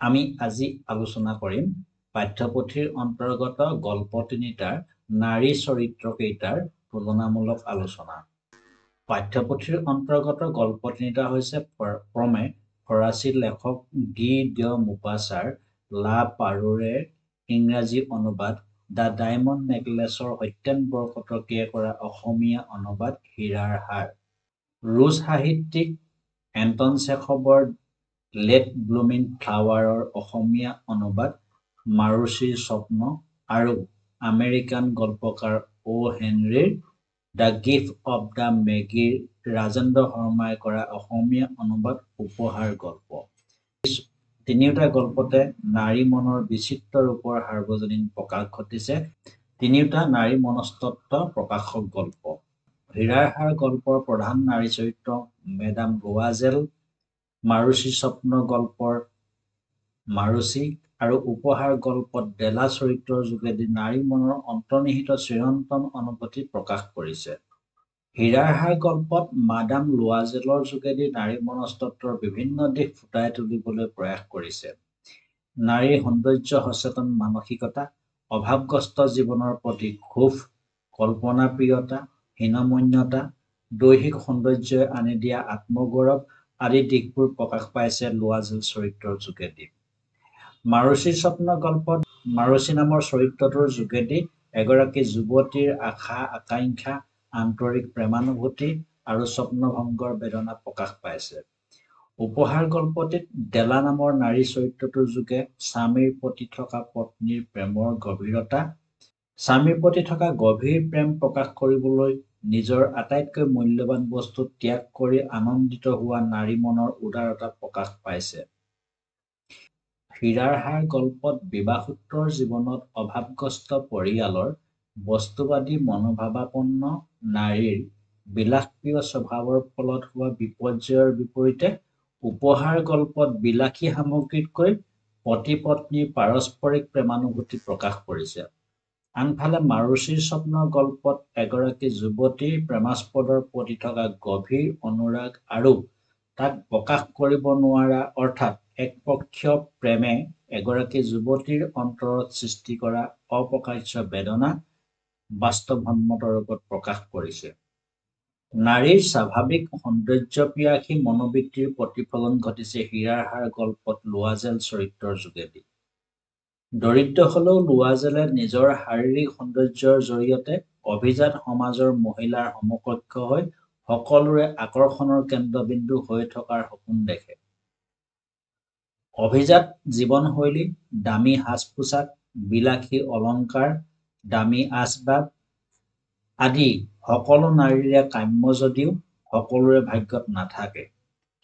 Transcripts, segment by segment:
আমি আজি আলোচনা কৰিম পাঠ্যপুথিৰ অন্তৰ্গত গল্প তিনিটাৰ নাৰী চৰিত্ৰকেইটাৰ তুলনামূলক আলোচনা। পাঠ্যপুথিৰ অন্তৰ্গত গল্প তিনিটা হৈছে ক্ৰমে ফৰাচী লেখক গি দ্য মোপাছাৰ লা পাৰুৰেৰ ইংৰাজী অনুবাদ the diamond নেকলেছৰ সত্যেন বৰকটকীয়ে কৰা অসমীয়া অনুবাদ হীৰাৰ হাৰ, ৰুছ সাহিত্যিক এণ্টন চেখভৰ লেট ব্লুমিং ফ্লাৱাৰৰ অসমীয়া অনুবাদ মাৰুচিৰ স্বপ্ন আৰু আমেৰিকান গল্পকাৰ অ' হেনৰীৰ the gift of the মেগীৰ Rajendra শৰ্মাই কৰা অসমীয়া অনুবাদ উপহাৰ গল্প। তিনিওটা গল্পতে নাৰী মনৰ বিচিত্ৰ ৰূপৰ সাৰ্বজনীন প্ৰকাশ ঘটিছে। তিনিওটা নাৰী মনস্তত্ত্ব প্ৰকাশক গল্প। হীৰাৰ হাৰ গল্পৰ প্ৰধান নাৰী চৰিত্ৰ মেডাম লোৱাজেল, মাৰুচি স্বপ্ন গল্পৰ মাৰুচি আৰু উপহাৰ গল্পত ডেলা চৰিত্ৰৰ যোগেদি নাৰী মনৰ অন্তৰ্নিহিত চিৰন্তন অনুভূতি প্ৰকাশ কৰিছে। হীৰাৰ হাৰ গল্পত মাডাম লোৱাজেলৰ যোগেদি নাৰী মনস্তত্ত্বৰ বিভিন্ন দিশ ফুটাই তুলিবলৈ প্ৰয়াস কৰিছে। নাৰীৰ সৌন্দৰ্য সচেতন মানসিকতা, অভাৱগ্ৰস্ত জীৱনৰ প্ৰতি ক্ষোভ, কল্পনাপ্ৰিয়তা, হীনমন্যতা, দৈহিক সৌন্দৰ্যই আনি দিয়া আত্মগৌৰৱ আদি দিশবোৰ প্ৰকাশ পাইছে লোৱাজেল চৰিত্ৰৰ যোগেদি। মাৰুচিৰ স্বপ্ন গল্পত মাৰুচি নামৰ চৰিত্ৰটোৰ যোগেদি এগৰাকী যুৱতীৰ আশা আকাংক্ষা, আন্তৰিক প্ৰেমানুভূতি আৰু স্বপ্নভংগৰ বেদনা প্ৰকাশ পাইছে। উপহাৰ গল্পটিত ডেলা নামৰ নাৰী চৰিত্ৰটোৰ যোগে স্বামীৰ প্ৰতি থকা পত্নীৰ প্ৰেমৰ গভীৰতা, স্বামীৰ প্ৰতি থকা গভীৰ প্ৰেম প্ৰকাশ কৰিবলৈ নিজৰ আটাইতকৈ মূল্যৱান বস্তু ত্যাগ কৰি আনন্দিত হোৱা নাৰী মনৰ উদাৰতা প্ৰকাশ পাইছে। হীৰাৰ হাৰ গল্পত বিবাহোত্তৰ জীৱনত অভাৱগ্ৰস্ত পৰিয়ালৰ বস্তুবাদী মনোভাৱাপন্ন নাৰীৰ বিলাসপ্ৰিয় স্বভাৱৰ ফলত হোৱা বিপৰ্যয়ৰ বিপৰীতে উপহাৰ গল্পত বিলাসী সামগ্ৰীতকৈ পতি-পত্নীৰ পাৰস্পৰিক প্ৰেমানুভূতি প্ৰকাশ কৰিছে। আনফালে মাৰুচিৰ স্বপ্ন গল্পত এগৰাকী যুৱতীৰ প্ৰেমাস্পদৰ প্ৰতি থকা গভীৰ অনুৰাগ আৰু তাক প্ৰকাশ কৰিব নোৱাৰা অৰ্থাৎ একপক্ষীয় প্ৰেমে এগৰাকী যুৱতীৰ অন্তৰত সৃষ্টি কৰা অপ্ৰকাশ্য বেদনা বাস্তৱসন্মত ৰূপত প্ৰকাশ কৰিছে। নাৰীৰ স্বাভাৱিক সৌন্দৰ্যপিয়াসী মনোবৃত্তিৰ প্ৰতিফলন ঘটিছে হীৰাৰ হাৰ গল্পত লোৱাজেল চৰিত্ৰৰ যোগেদি। দৰিদ্ৰ হলেও লোৱাজেলে নিজৰ শাৰীৰিক সৌন্দৰ্যৰ জৰিয়তে অভিজাত সমাজৰ মহিলাৰ সমকক্ষ হৈ সকলোৰে আকৰ্ষণৰ কেন্দ্ৰবিন্দু হৈ থকাৰ সপোন দেখে। অভিজাত জীৱনশৈলী, দামী সাজ-পোছাক, বিলাসী অলংকাৰ, দামী আচবাব আদি সকলো নাৰীৰে কাম্য যদিও সকলোৰে ভাগ্যত নাথাকে।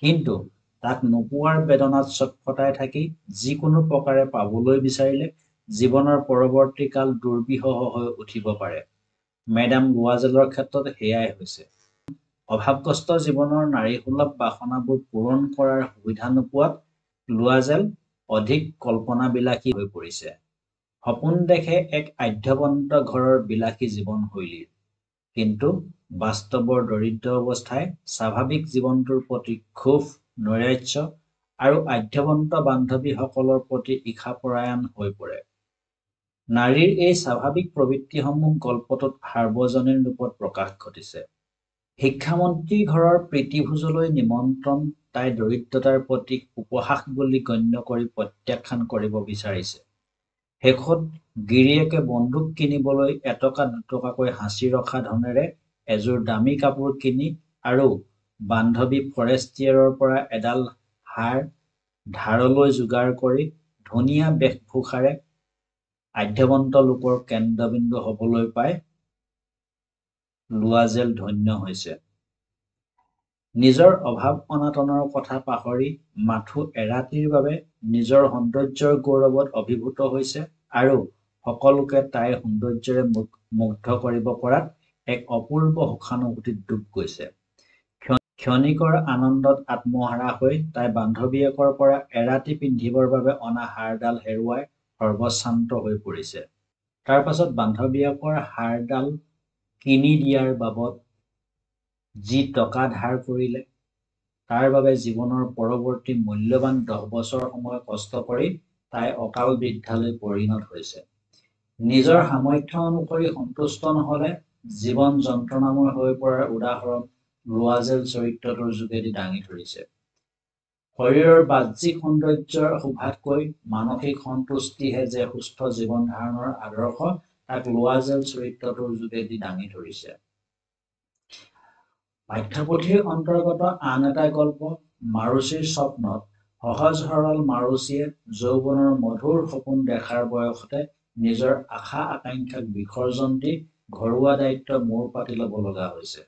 কিন্তু তাক নোপোৱাৰ বেদনাত ছটফটাই থাকি যিকোনো প্ৰকাৰে পাবলৈ বিচাৰিলে জীৱনৰ পৰৱৰ্তী কাল দুৰ্বিষহ হৈ উঠিব পাৰে। মেডাম লোৱাজেলৰ ক্ষেত্ৰত সেয়াই হৈছে। অভাৱগ্ৰস্ত জীৱনৰ নাৰীসুলভ বাসনাবোৰ পূৰণ কৰাৰ সুবিধা নোপোৱাত লোৱাজেল অধিক কল্পনাবিলাসী হৈ পৰিছে। সপোন দেখে এক আঢ্যৱন্ত ঘৰৰ বিলাসী জীৱনশৈলীৰ। কিন্তু বাস্তৱৰ দৰিদ্ৰ অৱস্থাই স্বাভাৱিক জীৱনটোৰ প্ৰতি ক্ষোভ, নৈৰাশ্য আৰু আঢ্যৱন্ত বান্ধৱীসকলৰ প্ৰতি ঈৰ্ষাপৰায়ণ হৈ পৰে। নাৰীৰ এই স্বাভাৱিক প্ৰবৃত্তিসমূহ গল্পটোত সাৰ্বজনীন ৰূপত প্ৰকাশ ঘটিছে। শিক্ষামন্ত্ৰীৰ ঘৰৰ প্ৰীতিভোজলৈ নিমন্ত্ৰণ তাই দৰিদ্ৰতাৰ প্ৰতি উপহাস বুলি গণ্য কৰি প্ৰত্যাখ্যান কৰিব বিচাৰিছে। শেষত গিৰিয়েকে বন্দুক কিনিবলৈ এটকা দুটকাকৈ সাঁচি ৰখা ধনেৰে এযোৰ দামী কাপোৰ কিনি আৰু বান্ধৱী ফৰেষ্টিয়েৰৰ পৰা এডাল হাৰ ধাৰলৈ যোগাৰ কৰি ধুনীয়া বেশভূষাৰে আঢ্যৱন্ত লোকৰ কেন্দ্ৰবিন্দু হবলৈ পাই লোৱাজেল ধন্য হৈছে। নিজৰ অভাৱ অনাটনৰ কথা পাহৰি মাথো এৰাতিৰ বাবে নিজৰ সৌন্দৰ্যৰ গৌৰৱত অভিভূত হৈছে আৰু সকলোকে তাইৰ সৌন্দৰ্যৰে মুগ্ধ কৰিব পৰাত এক অপূৰ্ব সুখানুভূতিত ডুব গৈছে। ক্ষণিকৰ আনন্দত আত্মহাৰা হৈ তাই বান্ধৱীয়েকৰ পৰা এৰাতি পিন্ধিবৰ বাবে অনা হাৰডাল হেৰুৱাই সৰ্বস্বান্ত হৈ পৰিছে। তাৰ পাছত বান্ধৱীয়েকৰ হাৰডাল কিনি দিয়াৰ বাবদ যি টকা ধাৰ কৰিলে তাৰ বাবে জীৱনৰ পৰৱৰ্তী মূল্যৱান 10 বছৰ সময় কষ্ট কৰি তাই অকাল বৃদ্ধালৈ পৰিণত হৈছে। নিজৰ সামৰ্থ্য অনুসৰি সন্তুষ্ট নহ'লে জীৱন যন্ত্ৰণাময় হৈ পৰাৰ উদাহৰণ লোৱাজেল চৰিত্ৰটোৰ যোগেদি দাঙি ধৰিছে। শৰীৰৰ বাহ্যিক সৌন্দৰ্যৰ শোভাতকৈ মানসিক সন্তুষ্টিহে যে সুস্থ জীৱন ধাৰণৰ আদৰ্শ, তাক লোৱাজেল চৰিত্ৰটোৰ যোগেদি দাঙি ধৰিছে। পাঠ্যপুথিৰ অন্তৰ্গত আন এটা গল্প মাৰুচিৰ স্বপ্নত সহজ সৰল মাৰুচিয়ে যৌৱনৰ মধুৰ সপোন দেখাৰ বয়সতে নিজৰ আশা আকাংক্ষাক বিসৰ্জন দি ঘৰুৱা দায়িত্ব মূৰ পাতি ল'ব লগা হৈছে।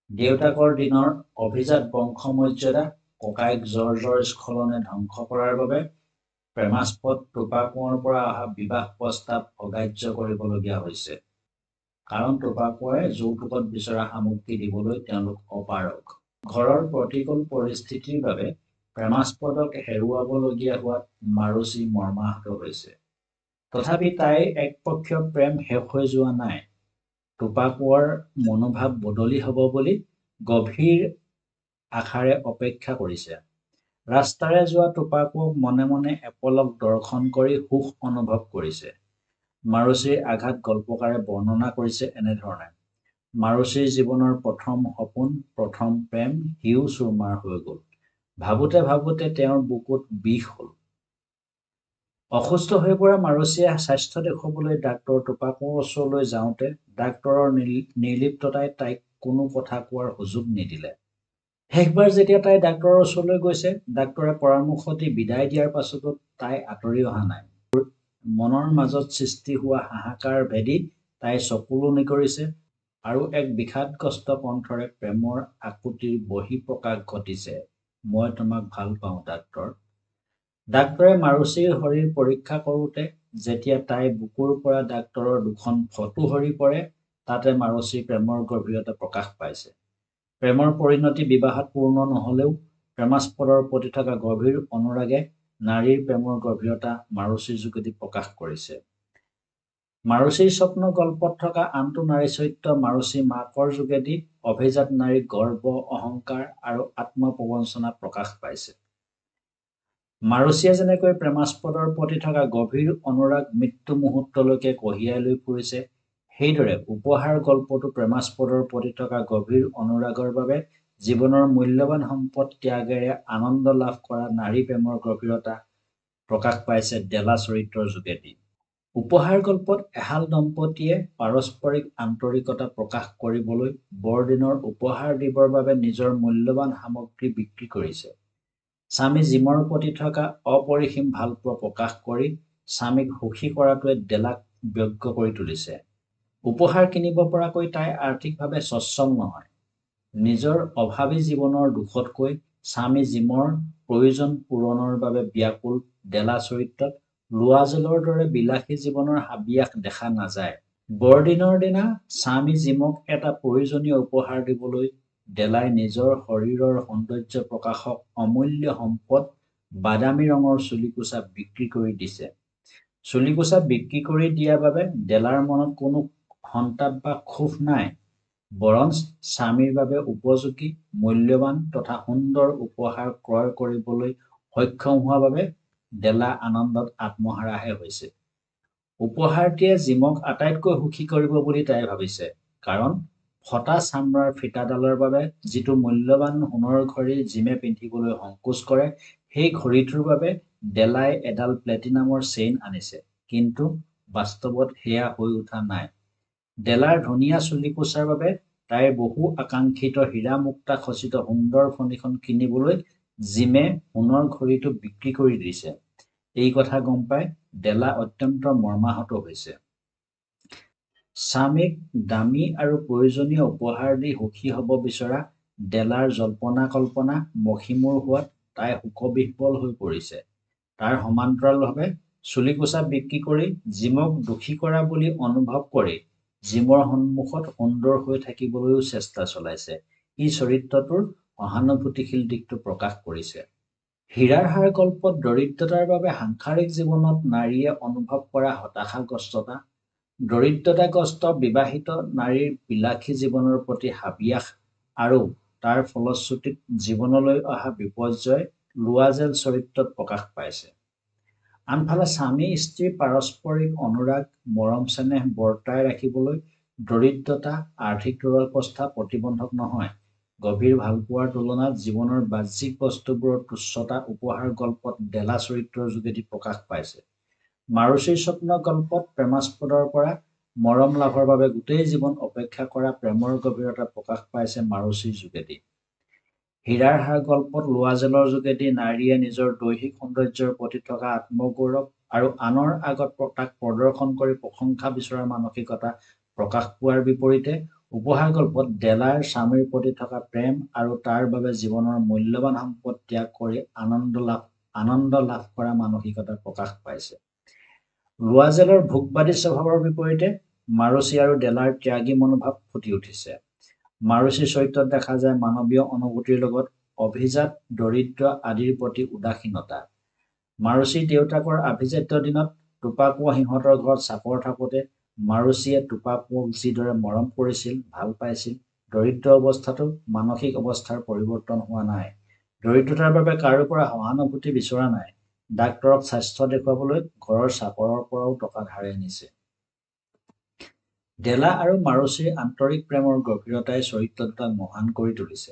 দেউতাকৰ দিনৰ অভিজাত বংশমৰ্যাদা ককায়েক জৰ্জৰ স্খলনে ধ্বংস কৰাৰ বাবে প্ৰেমাস্পদ টোপাকোঁৱৰ পৰা অহা বিবাহ প্ৰস্তাৱ অগ্ৰাহ্য কৰিবলগীয়া হৈছে। কাৰণ টোপাকোঁৱৰে যৌতুকত বিচৰা সামগ্ৰী দিবলৈ তেওঁলোক অপাৰগ। ঘৰৰ প্ৰতিকূল পৰিস্থিতিৰ বাবে প্ৰেমাস্পদক হেৰুৱাবলগীয়া হোৱাত মাৰুচি মৰ্মাহত হৈছে। তথাপি তাইৰ একপক্ষীয় প্ৰেম শেষ হৈ যোৱা নাই। টোপাকোঁৱৰ মনোভাৱ বদলি হ'ব বুলি গভীৰ আশাৰে অপেক্ষা কৰিছে। ৰাস্তাৰে যোৱা টোপাকোঁৱক মনে মনে এপলক দৰ্শন কৰি সুখ অনুভৱ কৰিছে। মাৰুচিৰ আঘাত গল্পকাৰে বৰ্ণনা কৰিছে এনেধৰণে, মাৰুচিৰ জীৱনৰ প্ৰথম সপোন, প্ৰথম প্ৰেম সিও চুৰমাৰ হৈ গ'ল। ভাবোঁতে ভাবোঁতে তেওঁৰ বুকুত বিষ হ'ল। অসুস্থ হৈ পৰা মাৰুচিয়ে স্বাস্থ্য দেখুৱাবলৈ ডাক্তৰ টোপাকোঁৱৰৰ ওচৰলৈ যাওঁতে ডাক্তৰৰ নিৰ্লিপ্ততাই তাইক কোনো কথা কোৱাৰ সুযোগ নিদিলে। শেষবাৰ যেতিয়া তাই ডাক্তৰৰ ওচৰলৈ গৈছে, ডাক্তৰে পৰামৰ্শ দি বিদায় দিয়াৰ পাছতো তাই আঁতৰি অহা নাই। মনৰ মাজত সৃষ্টি হোৱা হাহাকাৰ ভেদি তাই চকুলো নিগৰিছে আৰু এক বিষাদগ্ৰস্ত কণ্ঠৰে প্ৰেমৰ আকুতিৰ বহিঃপ্ৰকাশ ঘটিছে, মই তোমাক ভাল পাওঁ ডাক্তৰ। ডাক্তৰে মাৰুচিৰ শৰীৰ পৰীক্ষা কৰোঁতে যেতিয়া তাইৰ বুকুৰ পৰা ডাক্তৰৰ দুখন ফটো সৰি পৰে, তাতে মাৰুচিৰ প্ৰেমৰ গভীৰতা প্ৰকাশ পাইছে। প্ৰেমৰ পৰিণতি বিবাহত পূৰ্ণ নহ'লেও প্ৰেমাস্পদৰ প্ৰতি থকা গভীৰ অনুৰাগে নাৰীৰ প্ৰেমৰ গভীৰতা মাৰুচিৰ যোগেদি প্ৰকাশ কৰিছে। মাৰুচিৰ স্বপ্ন গল্পত থকা আনটো নাৰী চৰিত্ৰ মাৰুচিৰ মাকৰ যোগেদি অভিজাত নাৰীৰ গৰ্ব, অহংকাৰ আৰু আত্মপ্ৰবঞ্চনা প্ৰকাশ পাইছে। মাৰুচিয়ে যেনেকৈ প্ৰেমাস্পদৰ প্ৰতি থকা গভীৰ অনুৰাগ মৃত্যু মুহূৰ্তলৈকে কঢ়িয়াই লৈ ফুৰিছে, সেইদৰে উপহাৰ গল্পটো প্ৰেমাস্পদৰ প্ৰতি থকা গভীৰ অনুৰাগৰ বাবে জীৱনৰ মূল্যৱান সম্পদ ত্যাগেৰে আনন্দ লাভ কৰা নাৰী প্ৰেমৰ গভীৰতা প্ৰকাশ পাইছে ডেলা চৰিত্ৰৰ যোগেদি। উপহাৰ গল্পত এহাল দম্পতীয়ে পাৰস্পৰিক আন্তৰিকতা প্ৰকাশ কৰিবলৈ বৰদিনৰ উপহাৰ দিবৰ বাবে নিজৰ মূল্যৱান সামগ্ৰী বিক্ৰী কৰিছে। স্বামী জিমৰ প্ৰতি থকা অপৰিসীম ভালপোৱা প্ৰকাশ কৰি স্বামীক সুখী কৰাটোৱে ডেলাক ব্যগ্ৰ কৰি তুলিছে। উপহাৰ কিনিব পৰাকৈ তাই আৰ্থিকভাৱে সচ্ছল নহয়। নিজৰ অভাৱী জীৱনৰ দুখতকৈ স্বামী জিমৰ প্ৰয়োজন পূৰণৰ বাবে ব্যাকুল ডেলা চৰিত্ৰত লোৱাজেলৰ দৰে বিলাসী জীৱনৰ হাবিয়াস দেখা নাযায়। বৰদিনৰ দিনা স্বামী জিমক এটা প্ৰয়োজনীয় উপহাৰ দিবলৈ ডেলাই নিজৰ শৰীৰৰ সৌন্দৰ্য প্ৰকাশক অমূল্য সম্পদ বাদামী ৰঙৰ চুলিকোছা বিক্ৰী কৰি দিছে। চুলিকোছা বিক্ৰী কৰি দিয়া বাবে ডেলাৰ মনত কোনো সন্তাপ বা ক্ষোভ নাই, বৰঞ্চ স্বামীৰ বাবে উপযোগী, মূল্যৱান তথা সুন্দৰ উপহাৰ ক্ৰয় কৰিবলৈ সক্ষম হোৱা বাবে ডেলা আনন্দত আত্মহাৰাহে হৈছে। উপহাৰটিয়ে জিমক আটাইতকৈ সুখী কৰিব বুলি তাই ভাবিছে, কাৰণ ফটা চামৰাৰ ফিটাডালৰ বাবে যিটো মূল্যৱান সোণৰ ঘড়ী জিমে পিন্ধিবলৈ সংকোচ কৰে, সেই ঘড়ীটোৰ বাবে ডেলাই এডাল প্লেটিনামৰ চেইন আনিছে। কিন্তু বাস্তৱত সেয়া হৈ উঠা নাই। ডেলাৰ ধুনীয়া চুলিকোছাৰ বাবে তাইৰ বহু আকাংক্ষিত হীৰা মুক্তা খচিত সুন্দৰ ফণীখন কিনিবলৈ জিমে সোণৰ ঘড়ীটো বিক্ৰী কৰি দিছে। এই কথা গম পাই ডেলা অত্যন্ত মৰ্মাহত হৈছে। স্বামীক দামী আৰু প্ৰয়োজনীয় উপহাৰ দি সুখী হ'ব বিচৰা ডেলাৰ জল্পনা কল্পনা মষিমূৰ হোৱাত তাই শোকবিহ্বল হৈ পৰিছে। তাৰ সমান্তৰালভাৱে চুলিকোছা বিক্ৰী কৰি জিমক দুখী কৰা বুলি অনুভৱ কৰি জিমৰ সন্মুখত সুন্দৰ হৈ থাকিবলৈও চেষ্টা চলাইছে। ই চৰিত্ৰটোৰ সহানুভূতিশীল দিশটো প্ৰকাশ কৰিছে। হীৰাৰ হাৰ গল্পত দৰিদ্ৰতাৰ বাবে সাংসাৰিক জীৱনত নাৰীয়ে অনুভৱ কৰা হতাশাগ্ৰস্ততা, দৰিদ্ৰতাগ্ৰস্ত বিবাহিত নাৰীৰ বিলাসী জীৱনৰ প্ৰতি হাবিয়াস আৰু তাৰ ফলশ্ৰুতিত জীৱনলৈ অহা বিপৰ্যয় লোৱাজেল চৰিত্ৰত প্ৰকাশ পাইছে। আনফালে স্বামী স্ত্ৰীৰ পাৰস্পৰিক অনুৰাগ, মৰম চেনেহ বৰ্তাই ৰাখিবলৈ দৰিদ্ৰতা, আৰ্থিক দুৰৱস্থা প্ৰতিবন্ধক নহয়। গভীৰ ভালপোৱাৰ তুলনাত জীৱনৰ বাহ্যিক বস্তুবোৰৰ তুচ্ছতা উপহাৰ গল্পত ডেলা চৰিত্ৰৰ যোগেদি প্ৰকাশ পাইছে। মাৰুচিৰ স্বপ্ন গল্পত প্ৰেমাস্পদৰ পৰা মৰম লাভৰ বাবে গোটেই জীৱন অপেক্ষা কৰা প্ৰেমৰ গভীৰতা প্ৰকাশ পাইছে মাৰুচিৰ যোগেদি। হীৰাৰ হাৰ গল্পত লোৱাজেলৰ যোগেদি নাৰীয়ে নিজৰ দৈহিক সৌন্দৰ্যৰ প্ৰতি থকা আত্মগৌৰৱ আৰু আনৰ আগত তাক প্ৰদৰ্শন কৰি প্ৰশংসা বিচৰাৰ মানসিকতা প্ৰকাশ পোৱাৰ বিপৰীতে উপহাৰ গল্পত ডেলাৰ স্বামীৰ প্ৰতি থকা প্ৰেম আৰু তাৰ বাবে জীৱনৰ মূল্যৱান সম্পদ ত্যাগ কৰি আনন্দ লাভ কৰা মানসিকতা প্ৰকাশ পাইছে। লোৱাজেলৰ ভোগবাদী স্বভাৱৰ বিপৰীতে মাৰুচি আৰু ডেলাৰ ত্যাগী মনোভাৱ ফুটি উঠিছে। মাৰুচিৰ চৰিত্ৰত দেখা যায় মানৱীয় অনুভূতিৰ লগত অভিজাত, দৰিদ্ৰ আদিৰ প্ৰতি উদাসীনতা। মাৰুচিৰ দেউতাকৰ আভিজাত্য দিনত টোপাকোঁৱ সিহঁতৰ ঘৰত চাকৰ থাকোঁতে মাৰুচিয়ে টোপাকোঁৱক যিদৰে মৰম কৰিছিল, ভাল পাইছিল, দৰিদ্ৰ অৱস্থাতো মানসিক অৱস্থাৰ পৰিৱৰ্তন হোৱা নাই। দৰিদ্ৰতাৰ বাবে কাৰো পৰা সহানুভূতি বিচৰা নাই। ডাক্তৰক স্বাস্থ্য দেখুৱাবলৈ ঘৰৰ চাকৰৰ পৰাও টকা ধাৰে আনিছে। ডেলা আৰু মাৰুচিৰ আন্তৰিক প্ৰেমৰ গভীৰতাই চৰিত্ৰ দুটাক মহান কৰি তুলিছে।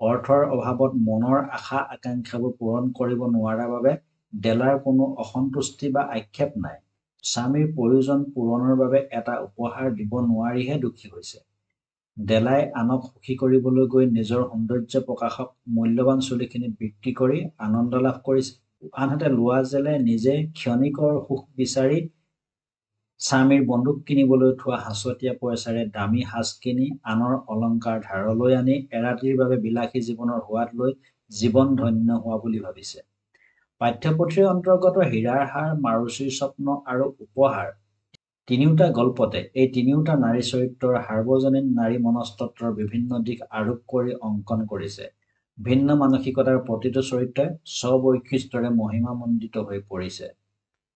অৰ্থৰ অভাৱত মনৰ আশা আকাংক্ষাবোৰ পূৰণ কৰিব নোৱাৰা বাবে ডেলাৰ কোনো অসন্তুষ্টি বা আক্ষেপ নাই। স্বামীৰ প্ৰয়োজন পূৰণৰ বাবে এটা উপহাৰ দিব নোৱাৰিহে দুখী হৈছে। ডেলাই আনক সুখী কৰিবলৈ গৈ নিজৰ সৌন্দৰ্য প্ৰকাশক মূল্যৱান চুলিখিনি বিক্ৰী কৰি আনন্দ লাভ কৰিছে। আনহাতে লোৱাজেলে নিজে ক্ষণিকৰ সুখ বিচাৰি স্বামীৰ বন্দুক কিনিবলৈ থোৱা সাঁচতীয়া পইচাৰে দামী সাজ কিনি আনৰ অলংকাৰ ধাৰলৈ আনি এৰাতিৰ বাবে বিলাসী জীৱনৰ সোৱাদ লৈ জীৱন ধন্য হোৱা বুলি ভাবিছে। পাঠ্যপুথিৰ অন্তৰ্গত হীৰাৰ হাৰ, মাৰুচিৰ স্বপ্ন আৰু উপহাৰ তিনিওটা গল্পতে এই তিনিওটা নাৰী চৰিত্ৰৰ সাৰ্বজনীন নাৰী মনস্তত্বৰ বিভিন্ন দিশ আৰোপ কৰি অংকন কৰিছে। ভিন্ন মানসিকতাৰ প্ৰতিটো চৰিত্ৰই স্ববৈশিষ্ট্যৰে মহিমামণ্ডিত হৈ পৰিছে।